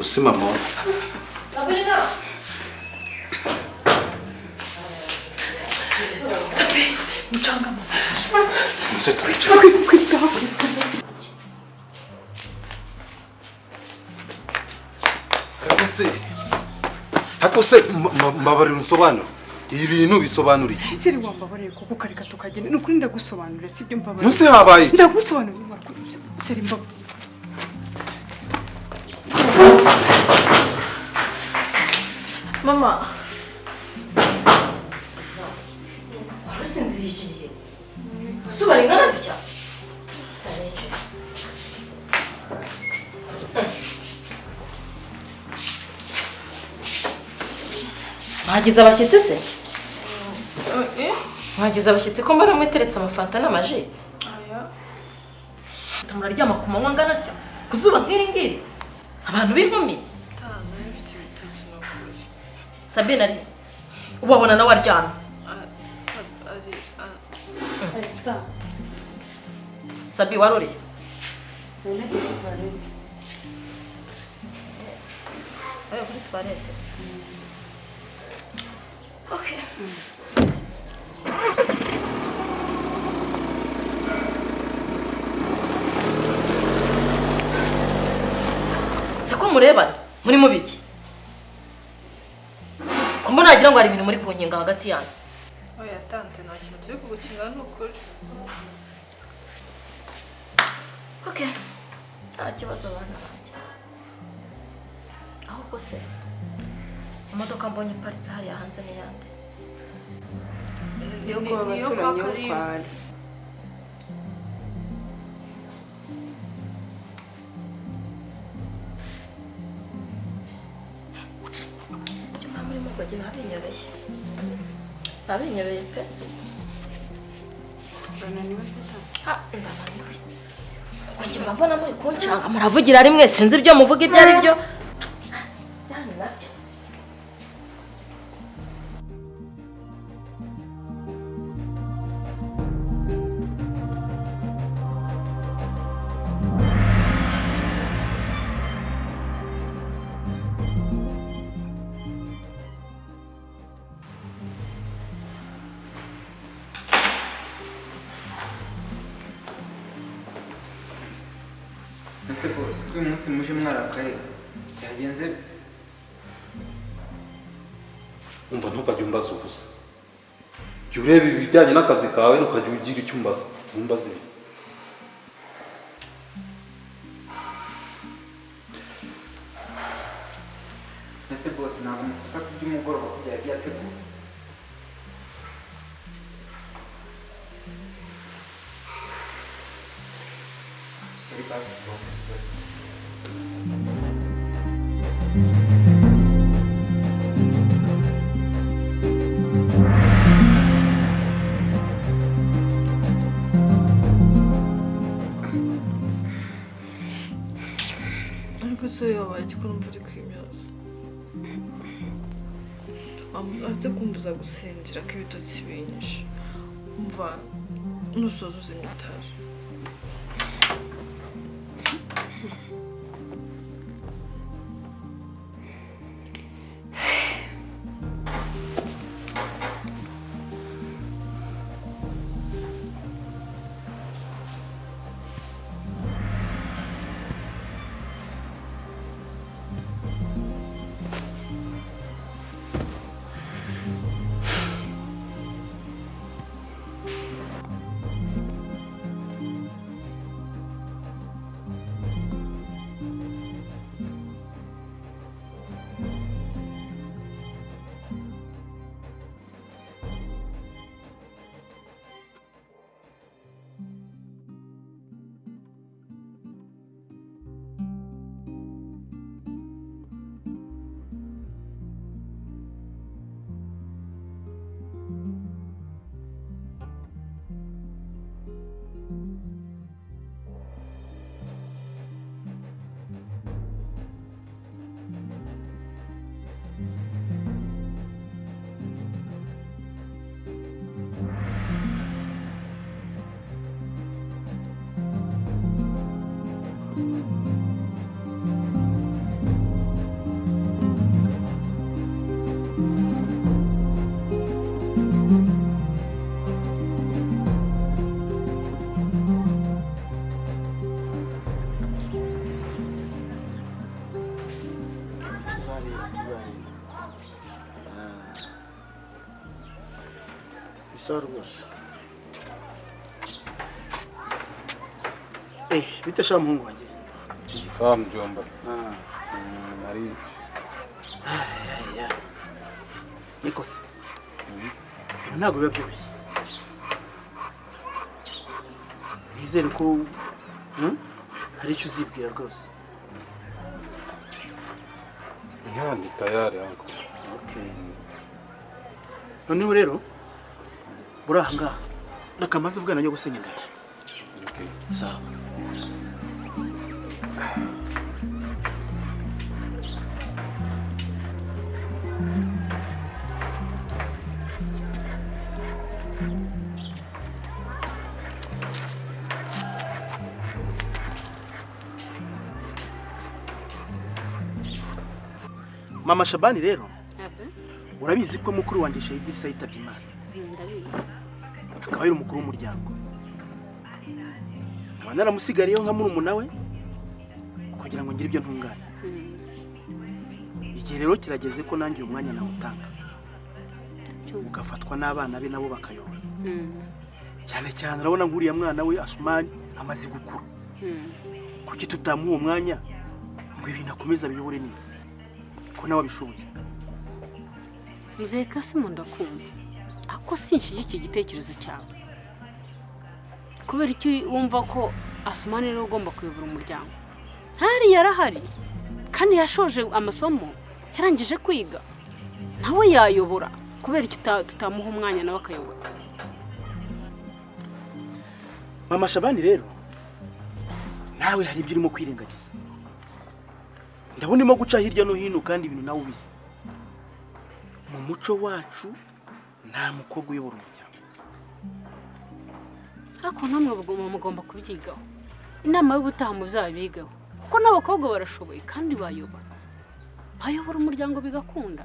Usi mama. Sabrina. Sabi, mucanga mama. Nse twicara. Ariko se mbabarira unsobanura. Ibi bintu bisobanura iki? Siri wambabarire kuko ukareka tukagenda. Ni ukuri ndagusobanurira sibyo mbabarira. Nuse habaye iki? Ndagusobanurira Siri mbabarira. Mama. Warusinziriye iki gihe? Izuba ringana ritya? Sarenje. Mwagize abashyitsi se? Mwagize abashyitsi ko mbona mwiteretse amafanta n'amaji? Aya. Muraryama ku manywa angana atya? Ku zuba nk'iri ngiri? Abantu b'inkumi? Sabine ari ubabona nawe aryamye. Sabi warore? Nagiye kuri toilette. Oya kuri toilette. Okay. Sako murebana muri mubiki? Ko mbona wagira ngo hari ibintu muri kunkinga hagati yanyu. Oya tante nta kintu turi kugukinga ni ukuri. Okay. Nta kibazo bana banjye. Ahubwo se imodoka mbonye iparitse hariya hanze ni yande? Niyo kwa abaturanyi bo kwa Ali. Ibyo mba murimo rwogera babinyobeye. Babinyobeye pe. Urananiwe se tante? Ah, ndananiwe. Ubwo njye mba mbona muri kuncanga muravugira rimwe sinzi ibyo muvuga ibyo ari byo. Byani nabyo. Ese boss, ko uyu munsi muje mwarakaye byagenze? Umva ntukajye umbaza ubusa. Jya ureba ibijyanye n'akazi kawe ntukajya ugira icyo umbaza. Umbaza ibi. Ese boss ntabwo mufata ku by'umugoroba ko byari byateguwe? Sorry boss, sorry. Ariko se yabaye igikora imvura ikwimyoza. Uretse kumbuza gusinzira ko ibitotsi binyishe. Umva nusoza uzimya itabi. Sawa rwose. Bite sha muhungu wanjye? Sawa mjomba. Ah. Nari Aya. Niko se. Ibintu ntabwo biba byoroshye. Nizere ko hari icyo uzibwira rwose. Ndi tayari uncle. Okay. Noneho rero uri aha ngaha reka maze uvugana na nyogosenge ndaje. Okay. Sawa. Mama Shabani rero, urabizi ko mukuru wanjye Shahidi yitabye Imana. Ndabizi. Akaba ari umukuru w'umuryango, nkaba naramusigariyeho nka murumuna we kugira ngo ngire ibyo ntunganya. Igihe rero kirageze ko nanjye uyu mwanya nawutanga, ugafatwa n'abana be nabo bakayobora. Cyane cyane urabona nk'uriya mwana we Asumani amaze gukura, kuki tutamuha uwo mwanya ngo ibintu akomeze abiyobore neza ko nawe abishoboye? Mzee Kasimu, ndakumva ako sinshyigikiye igitekerezo cyawe. Kubera icyo wumva ko Asumani rero ugomba kuyobora umuryango? Ntari yarahari kandi yashoje amasomo, yarangije kwiga, nawe yayobora. Kubera icyo tutamuha umwanya nawe akayobora? Mama Shabani rero, nawe hari ibyo urimo kwirengagiza. Ndabona urimo guca hirya no hino kandi ibintu nawe ubizi. Mu muco wacu nta mukobwa uyobora umuryango. Ariko namwe mugomba kubyigaho. Inama y'ubutaha muzabigaho, kuko n'abakobwa barashoboye kandi bayobora umuryango bigakunda.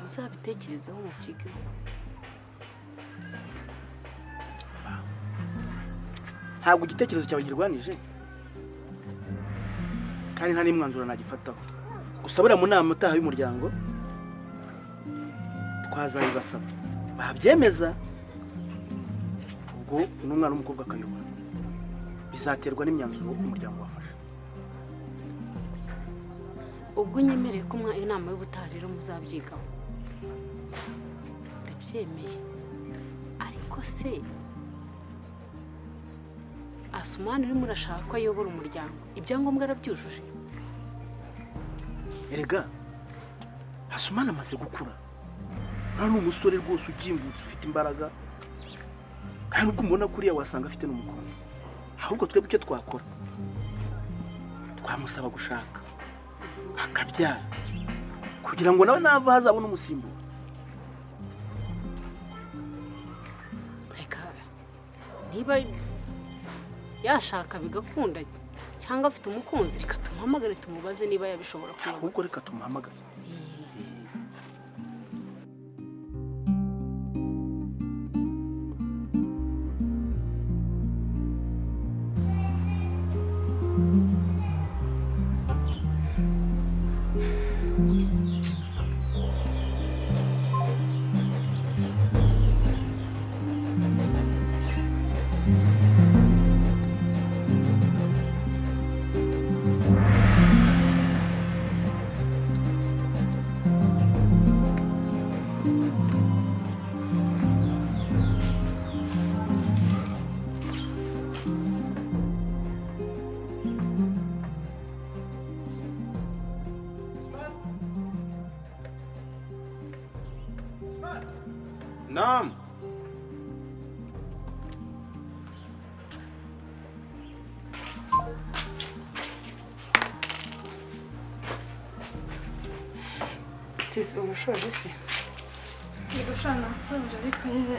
Muzabitekerezeho mubyigeho. Ntabwo igitekerezo cyawe kirwanije kandi nta n'imwanzuro nagifataho. Gusa buriya mu nama utaha y'umuryango twazabibasaba, babyemeza ubwo n'umwana w'umukobwa akayobora. Bizaterwa n'imyanzuro umuryango wafashe. Ubwo unyemereye ko inama y'ubutaha rero muzabyigaho, ndabyemeye. Ariko se Asumani urimo urashaka ko ayobora umuryango, ibyangombwa arabyujuje? Erega Asumani amaze gukura, uriya ni umusore rwose ugimbutse ufite imbaraga, kandi ubwo umubona kuriya wasanga afite n'umukunzi. Ahubwo twebwe icyo twakora, twamusaba gushaka akabyara kugira ngo nawe nava hazabone umusimbura. Reka niba yashaka bigakunda cyangwa afite umukunzi, reka tumuhamagare tumubaze niba yabishobora kuyobora. Ahubwo reka tumuhamagare. Naam. Sisi, urashoje se? Yego sha, nasoje ariko nyine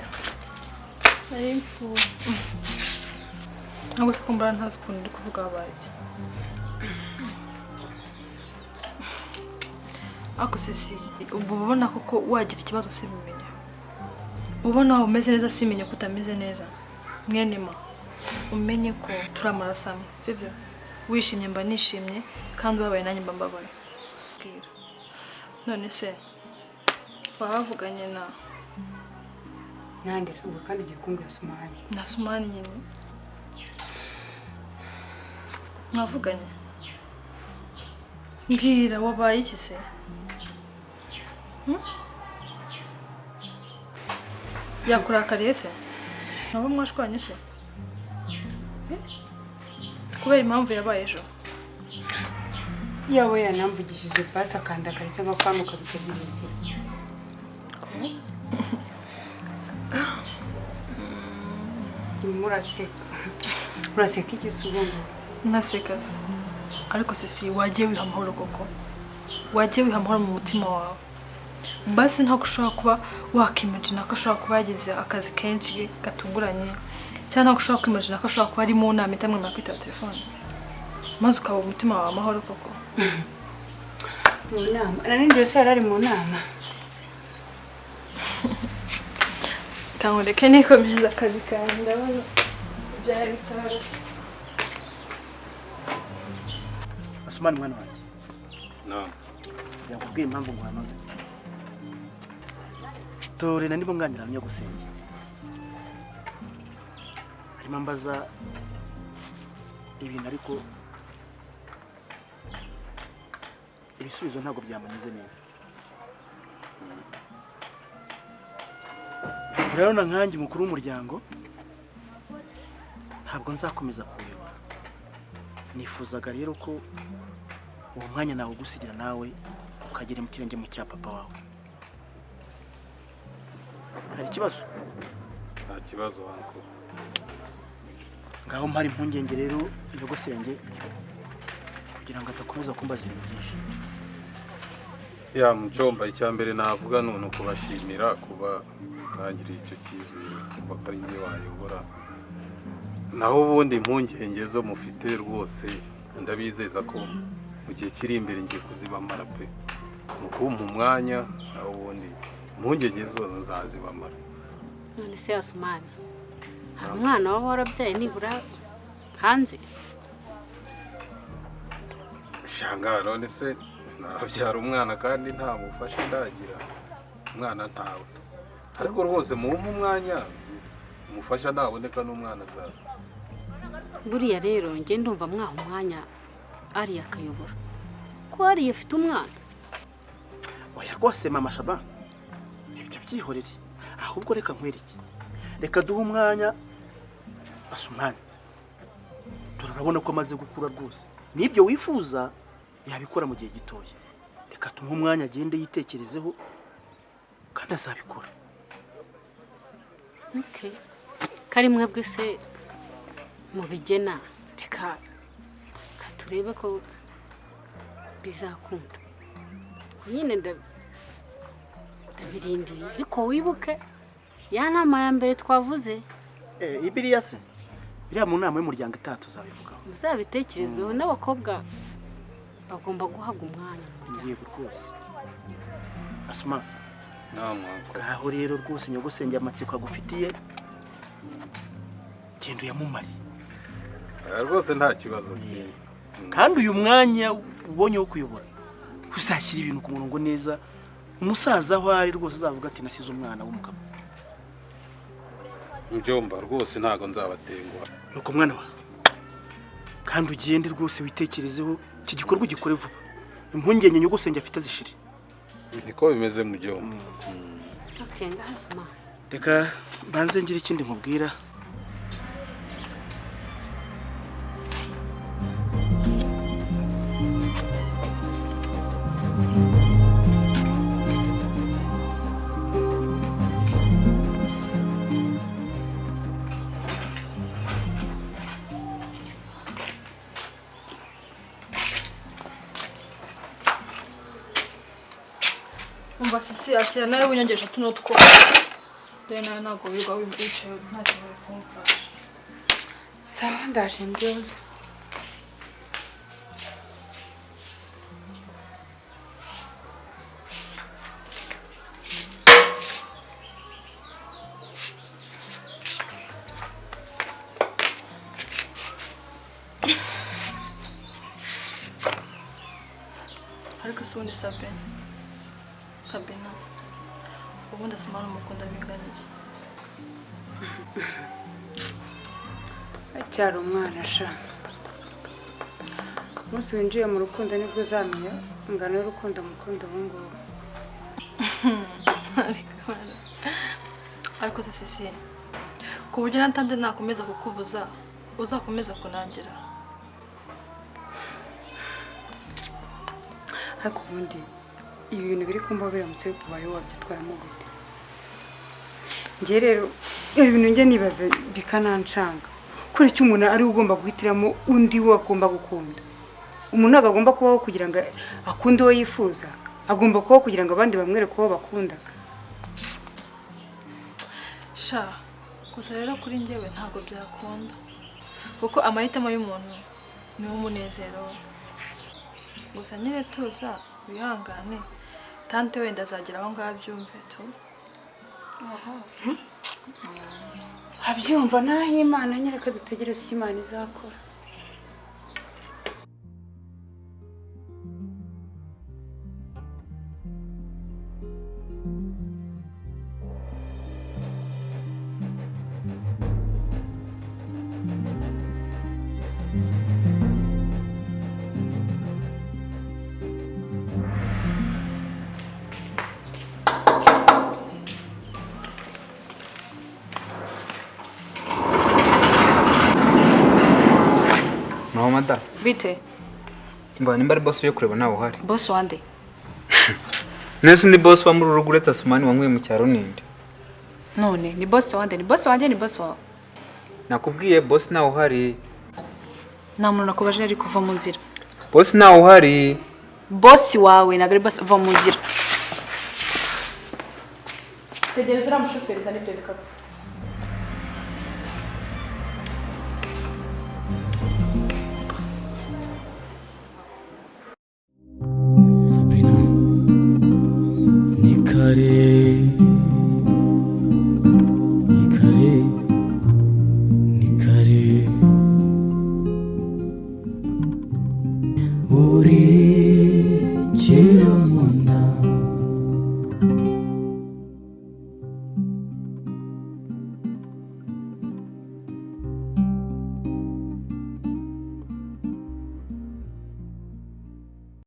nari mfuye. Ntabwo se kumbara ntazi ukuntu ndi kuvuga, habaye iki? Ariko sisi, ubwo uba ubona koko wagira ikibazo simumenya, ubona waba umeze neza simenye ko utameze neza. Mwene ma, umenye ko turi amaraso amwe, sibyo? Wishimye mba nishimye kandi ubabaye nanjye mba mbabaye. Bwira. None se Waba wavuganye na Nande se ubwo kandi ugiye kumbwira Sumani? Na Sumani nyine mwavuganye. Mbwira, wabaye iki se? Yakurakariye se? Nabo mwashwanye se? Eh? Kubera impamvu yabaye ejo? Yaba yanamvugishije basi akandakara cyangwa kwamuka bikagira inzira. Urimo uraseka, uraseka iki se ubu ngubu? Ntaseka se? Ariko sisi, wagiye wiha amahoro koko, wagiye wiha amahoro mu mutima wawe. Basi ntabwo ushobora kuba wakimagina ko ashobora kuba yagize akazi kenshi gatunguranye, cyangwa ntabwo ushobora kwimagina ko ashobora kuba ari mu nama itamwemerera kwitaba telefone, maze ukaba umutima wawe amahoro koko. Mu nama na nijoro se yari ari mu nama? Kangureke nikomereza akazi kanjye, ndabona byari bitoroshye. Asumani mwana wanjye. Naam. Yakubwiye impamvu nguhamagaye. Dore na ndimo nganira na nyogosenge, harimo ambaza ibintu, ariko ibisubizo ntabwo byamunyuze neza. Urabona nkanjye umukuru w'umuryango ntabwo nzakomeza kuwuyobora. Nifuzaga rero ko uwo mwanya nawe ugusigira, nawe ukagera mu kirenge mu cya papa wawe. Hari ikibazo? Nta kibazo, uncle. Ngaho mpari impungenge rero nyogosenge, kugira ngo adakomeza kumbaza ibintu byinshi. Ya mjomba, icya mbere navuga ni ukubashimira kuba mwangiriye icyo cyizere, kumva ko ari njye wayobora. Naho ubundi impungenge zo mufite rwose ndabizeza ko mu gihe kiri imbere ngiye kuzibamara pe. Ni ukumpa umwanya, naho ubundi impungenge zose nzazibamara. None se Asumani, hari umwana waba warabyaye nibura hanze? Shanga, none se nabyara umwana kandi nta mufasha ndagira? Umwana ntawe, ariko rwose mumpe umwanya, umufasha ntaboneka n'umwana azaza. Buriya rero njye ndumva mwaha umwanya ariya akayobora, ko ariya afite umwana. Oya rwose mama Shaba, ibyo byihorere. Ahubwo reka nkwereke, reka duhe umwanya Asumani. Dore urabona ko amaze gukura rwose, n'ibyo wifuza yabikora mu gihe gitoya. Reka tumuhe umwanya agende yitekerezeho, kandi azabikora. Okay. Kari mwebwe se mubigena, reka reka turebe ko bizakunda. Nyine ndabirindiriye, ariko wibuke ya nama ya mbere twavuze. Ibiriya se, biriya mu nama y'umuryango itaha tuzabivugaho. Muzabitekerezeho, n'abakobwa bagomba guhabwa umwanya mu muryango. Yego rwose Asuma. Namwe uncle. Ngaho rero rwose nyogosenge amatsiko agufitiye, genda uyamumare. Oya, rwose nta kibazo. Kandi uyu mwanya ubonye wo kuyobora uzashyira ibintu ku murongo neza, umusaza aho ari rwose azavuga ati: "Nasize umwana w'umugabo." Mjomba, rwose ntago nzabatenguha. Nuko mwana wawe, kandi ugende rwose witekerezeho, iki gikorwa ugikore vuba, impungenge nyogosenge afite zishire. Niko bimeze mjomba. Okay, ngaho Asuma. Reka mbanze ngire ikindi nkubwira. Umva sisi, akira nawe winyongeje tuno two. Dore nawe ntabwo wirirwa wicaye nta kintu uri kumufasha. Sawa, ndaje mbyoze. Ariko si ubundi Sabe, Sabina, Ubundi Asumani umukunda bingana iki? Acyari umwana sha. Umunsi winjiye mu rukundo nibwo uzamenya ingano y'urukundo mukunda ubu ngubu. Ariko se Sisi, ku buryo natande nakomeza kukubuza uzakomeza kunangira. Ariko ubundi ibi bintu biri kumbaho biramutse bikubayeho wabyitwaramo gute? Njye rero ibi bintu njye nibaza bikanancanga. Kuri icyo umuntu ari ugomba guhitiramo undi we agomba gukunda. Umuntu ntabwo agomba kubaho kugira ngo akunde uwo yifuza, agomba kubaho kugira ngo abandi bamwereke uwo bakunda. Sha, gusa rero kuri njyewe ntabwo byakunda, kuko amahitamo y'umuntu ni umunezero we. Gusa nyine tuza wihangane, tante wenda azagera aho ngaho abyumve tu. Abyumva naho Imana nyereka, dutegereze icyo Imana izakora. Bite? Mva nimba ari boss yo kureba nawe uhari. Boss wande? Nese ni boss wa muri urugo uretse Asumani wankuye mu cyaro ninde? None ni boss wande, ni boss wanje, ni boss wawe? Nakubwiye boss nawe uhari. Nta muntu nakubaje ari kuva mu nzira. Boss nawe uhari. Boss wawe ntabwo ari boss, uva mu nzira. Tegereza uriya mushoferi uzane ibyo bikapu.